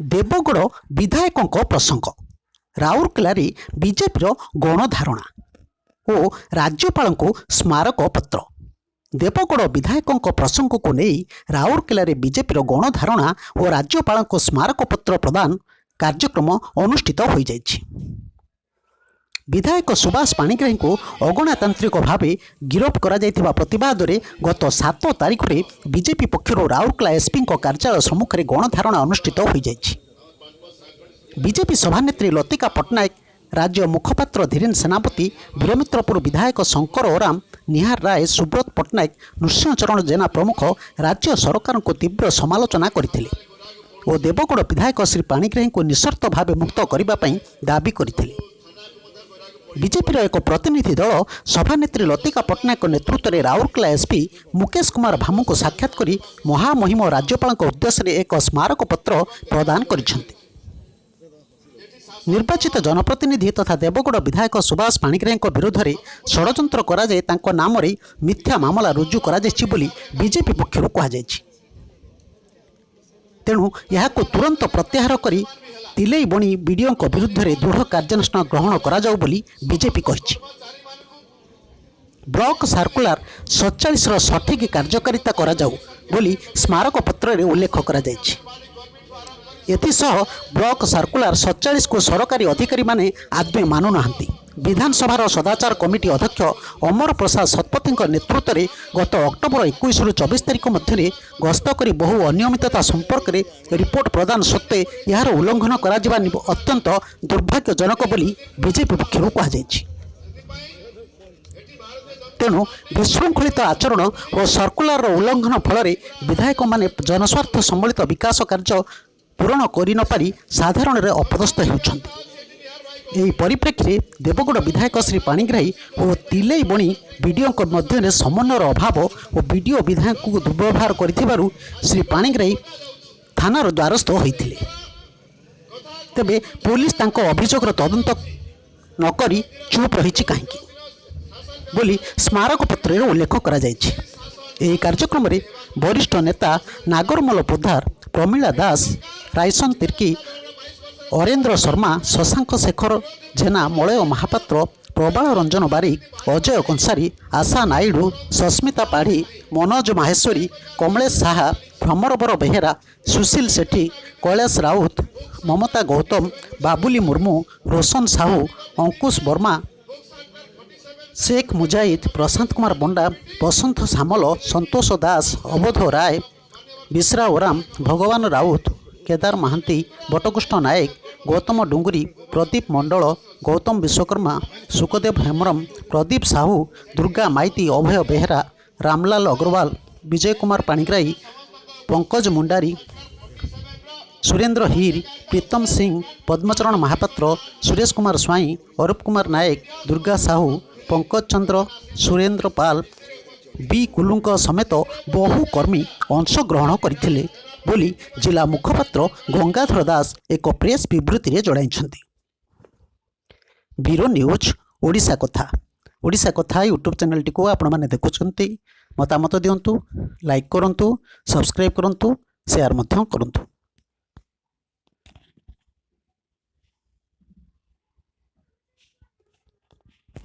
ଦେବଗଡ଼ ବିଧାୟକଙ୍କ ପ୍ରସଙ୍ଗ, ରାଉରକେଲାରେ ବିଜେପିର ଗଣଧାରଣା ଓ ରାଜ୍ୟପାଳଙ୍କୁ ସ୍ମାରକପତ୍ର। ଦେବଗଡ଼ ବିଧାୟକଙ୍କ ପ୍ରସଙ୍ଗକୁ ନେଇ ରାଉରକେଲାରେ ବିଜେପିର ଗଣଧାରଣା ଓ ରାଜ୍ୟପାଳଙ୍କୁ ସ୍ମାରକପତ୍ର ପ୍ରଦାନ କାର୍ଯ୍ୟକ୍ରମ ଅନୁଷ୍ଠିତ ହୋଇଯାଇଛି। ବିଧାୟକ ସୁବାସ ପାଣିଗ୍ରାହୀଙ୍କୁ ଅଗଣତାନ୍ତ୍ରିକ ଭାବେ ଗିରଫ କରାଯାଇଥିବା ପ୍ରତିବାଦରେ ଗତ 7 ତାରିଖରେ ବିଜେପି ପକ୍ଷରୁ ରାଉରକେଲା ଏସ୍ପିଙ୍କ କାର୍ଯ୍ୟାଳୟ ସମ୍ମୁଖରେ ଗଣଧାରଣା ଅନୁଷ୍ଠିତ ହୋଇଯାଇଛି। ବିଜେପି ସଭାନେତ୍ରୀ ଲତିକା ପଟ୍ଟନାୟକ, ରାଜ୍ୟ ମୁଖପାତ୍ର ଧୀରେନ ସେନାପତି, ବୀରମିତ୍ରପୁର ବିଧାୟକ ଶଙ୍କର ଓରାମ, ନିହାର ରାୟ, ସୁବ୍ରତ ପଟ୍ଟନାୟକ, ନୃସିଂହଚରଣ ଜେନା ପ୍ରମୁଖ ରାଜ୍ୟ ସରକାରଙ୍କୁ ତୀବ୍ର ସମାଲୋଚନା କରିଥିଲେ ଓ ଦେବଗଡ଼ ବିଧାୟକ ଶ୍ରୀ ପାଣିଗ୍ରାହୀଙ୍କୁ ନିଃସର୍ତ୍ତ ଭାବେ ମୁକ୍ତ କରିବା ପାଇଁ ଦାବି କରିଥିଲେ। ବିଜେପିର ଏକ ପ୍ରତିନିଧି ଦଳ ସଭାନେତ୍ରୀ ଲତିକା ପଟ୍ଟନାୟକଙ୍କ ନେତୃତ୍ୱରେ ରାଉରକେଲା ଏସ୍ପି ମୁକେଶ କୁମାର ଭାମୁଙ୍କୁ ସାକ୍ଷାତ କରି ମହାମହିମ ରାଜ୍ୟପାଳଙ୍କ ଉଦ୍ଦେଶ୍ୟରେ ଏକ ସ୍ମାରକପତ୍ର ପ୍ରଦାନ କରିଛନ୍ତି। ନିର୍ବାଚିତ ଜନପ୍ରତିନିଧି ତଥା ଦେବଗଡ଼ ବିଧାୟକ ସୁବାସ ପାଣିଗ୍ରାହୀଙ୍କ ବିରୋଧରେ ଷଡ଼ଯନ୍ତ୍ର କରାଯାଇ ତାଙ୍କ ନାମରେ ମିଥ୍ୟା ମାମଲା ରୁଜୁ କରାଯାଇଛି ବୋଲି ବିଜେପି ପକ୍ଷରୁ କୁହାଯାଇଛି। ତେଣୁ ଏହାକୁ ତୁରନ୍ତ ପ୍ରତ୍ୟାହାର କରି ତିଲେଇବଣି ବିଡ଼ିଓଙ୍କ ବିରୁଦ୍ଧରେ ଦୃଢ଼ କାର୍ଯ୍ୟାନୁଷ୍ଠାନ ଗ୍ରହଣ କରାଯାଉ ବୋଲି ବିଜେପି କହିଛି। ବ୍ଲକ ସାର୍କୁଲାର 47ର ସଠିକ୍ କାର୍ଯ୍ୟକାରିତା କରାଯାଉ ବୋଲି ସ୍ମାରକପତ୍ରରେ ଉଲ୍ଲେଖ କରାଯାଇଛି। ଏଥିସହ ବ୍ଲକ ସାର୍କୁଲାର 47କୁ ସରକାରୀ ଅଧିକାରୀମାନେ ଆଦୌ ମାନୁନାହାନ୍ତି। ବିଧାନସଭାର ସଦାଚାର କମିଟି ଅଧ୍ୟକ୍ଷ ଅମର ପ୍ରସାଦ ଶତପଥୀଙ୍କ ନେତୃତ୍ୱରେ ଗତ ଅକ୍ଟୋବର 21ରୁ 24 ତାରିଖ ମଧ୍ୟରେ ଗସ୍ତ କରି ବହୁ ଅନିୟମିତତା ସମ୍ପର୍କରେ ରିପୋର୍ଟ ପ୍ରଦାନ ସତ୍ତ୍ୱେ ଏହାର ଉଲ୍ଲଂଘନ କରାଯିବା ଅତ୍ୟନ୍ତ ଦୁର୍ଭାଗ୍ୟଜନକ ବୋଲି ବିଜେପି ପକ୍ଷରୁ କୁହାଯାଇଛି। ତେଣୁ ବିଶୃଙ୍ଖଳିତ ଆଚରଣ ଓ ସର୍କୁଲାରର ଉଲ୍ଲଂଘନ ଫଳରେ ବିଧାୟକମାନେ ଜନସ୍ୱାର୍ଥ ସମ୍ବଳିତ ବିକାଶ କାର୍ଯ୍ୟ ପୂରଣ କରିନପାରି ସାଧାରଣରେ ଅପଦସ୍ଥ ହେଉଛନ୍ତି। ଏହି ପରିପ୍ରେକ୍ଷୀରେ ଦେବଗଡ଼ ବିଧାୟକ ଶ୍ରୀ ପାଣିଗ୍ରାହୀ ଓ ତିଲେଇବଣି ବିଡ଼ିଓଙ୍କ ମଧ୍ୟରେ ସମନ୍ୱୟର ଅଭାବ ଓ ବିଡ଼ିଓ ବିଧାୟକଙ୍କୁ ଦୁର୍ବ୍ୟବହାର କରିଥିବାରୁ ଶ୍ରୀ ପାଣିଗ୍ରାହୀ ଥାନାର ଦ୍ୱାରସ୍ଥ ହୋଇଥିଲେ। ତେବେ ପୋଲିସ ତାଙ୍କ ଅଭିଯୋଗର ତଦନ୍ତ ନକରି ଚୁପ୍ ରହିଛି କାହିଁକି ବୋଲି ସ୍ମାରକପତ୍ରରେ ଉଲ୍ଲେଖ କରାଯାଇଛି। ଏହି କାର୍ଯ୍ୟକ୍ରମରେ ବରିଷ୍ଠ ନେତା ନାଗରମଲ ପୋଦ୍ଧାର, ପ୍ରମିଳା ଦାସ, ରାଇସନ ତିର୍କୀ, ଅରେନ୍ଦ୍ର ଶର୍ମା, ଶଶାଙ୍କ ଶେଖର ଜେନା, ମଳୟ ମହାପାତ୍ର, ପ୍ରବାଳ ରଞ୍ଜନ ବାରିକ, ଅଜୟ କଂସାରୀ, ଆଶା ନାଇଡୁ, ସସ୍ମିତା ପାଢ଼ୀ, ମନୋଜ ମାହେଶ୍ୱରୀ, କମଳେଶ ସାହା, ଭ୍ରମରବର ବେହେରା, ସୁଶୀଲ ସେଠୀ, କୈଳାସ ରାଉତ, ମମତା ଗୌତମ, ବାବୁଲି ମୁର୍ମୁ, ରୋଶନ ସାହୁ, ଅଙ୍କୁଶ ବର୍ମା, ଶେଖ ମୁଜାହିଦ, ପ୍ରଶାନ୍ତ କୁମାର ପଣ୍ଡା, ବସନ୍ତ ସାମଲ, ସନ୍ତୋଷ ଦାସ, ଅବୋଧ ରାୟ, ବିଶ୍ରା ଓରାମ, ଭଗବାନ ରାଉତ, କେଦାର ମହାନ୍ତି, ବଟକୃଷ୍ଣ ନାୟକ, ଗୌତମ ଡୁଙ୍ଗୁରି, ପ୍ରଦୀପ ମଣ୍ଡଳ, ଗୌତମ ବିଶ୍ୱକର୍ମା, ସୁଖଦେବ ହେମ୍ବ୍ରମ, ପ୍ରଦୀପ ସାହୁ, ଦୁର୍ଗା ମାଇତି, ଅଭୟ ବେହେରା, ରାମଲାଲ ଅଗ୍ରୱାଲ, ବିଜୟ କୁମାର ପାଣିଗ୍ରାହୀ, ପଙ୍କଜ ମୁଣ୍ଡାରୀ, ସୁରେନ୍ଦ୍ର ହିର, ପ୍ରୀତମ ସିଂ, ପଦ୍ମଚରଣ ମହାପାତ୍ର, ସୁରେଶ କୁମାର ସ୍ୱାଇଁ, ଅରୁପ କୁମାର ନାୟକ, ଦୁର୍ଗା ସାହୁ, ପଙ୍କଜ ଚନ୍ଦ୍ର, ସୁରେନ୍ଦ୍ର ପାଲ, ବି କୁଲୁଙ୍କ ସମେତ ବହୁ କର୍ମୀ ଅଂଶଗ୍ରହଣ କରିଥିଲେ ବୋଲି ଜିଲ୍ଲା ମୁଖପାତ୍ର ଗଙ୍ଗାଧର ଦାସ ଏକ ପ୍ରେସ୍ ବିବୃତ୍ତିରେ ଜଣାଇଛନ୍ତି। ବ୍ୟୁରୋ ନ୍ୟୁଜ୍, ଓଡ଼ିଶା କଥା। ଓଡ଼ିଶା କଥା ୟୁଟ୍ୟୁବ୍ ଚ୍ୟାନେଲଟିକୁ ଆପଣମାନେ ଦେଖୁଛନ୍ତି, ମତାମତ ଦିଅନ୍ତୁ, ଲାଇକ୍ କରନ୍ତୁ, ସବସ୍କ୍ରାଇବ୍ କରନ୍ତୁ, ସେୟାର ମଧ୍ୟ କରନ୍ତୁ।